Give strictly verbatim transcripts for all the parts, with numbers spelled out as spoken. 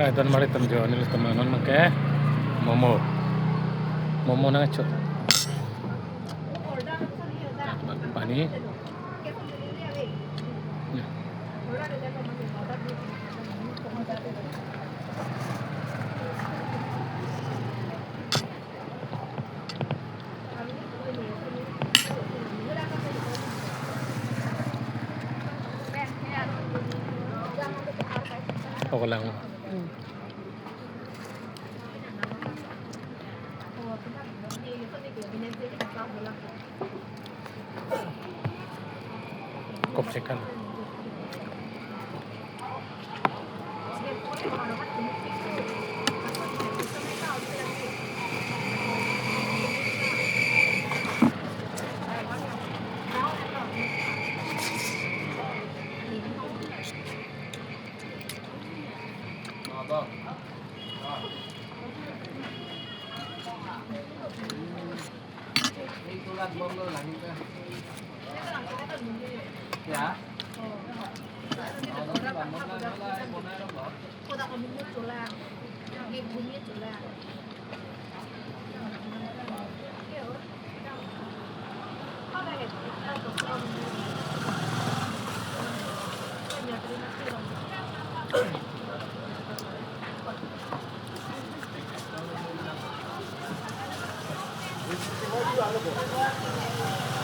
Hai, don mari atum jo, nelitum non ke momo. Momo nangcho. Pani. Pokok lang. Kopsekan.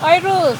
Oi, Rus.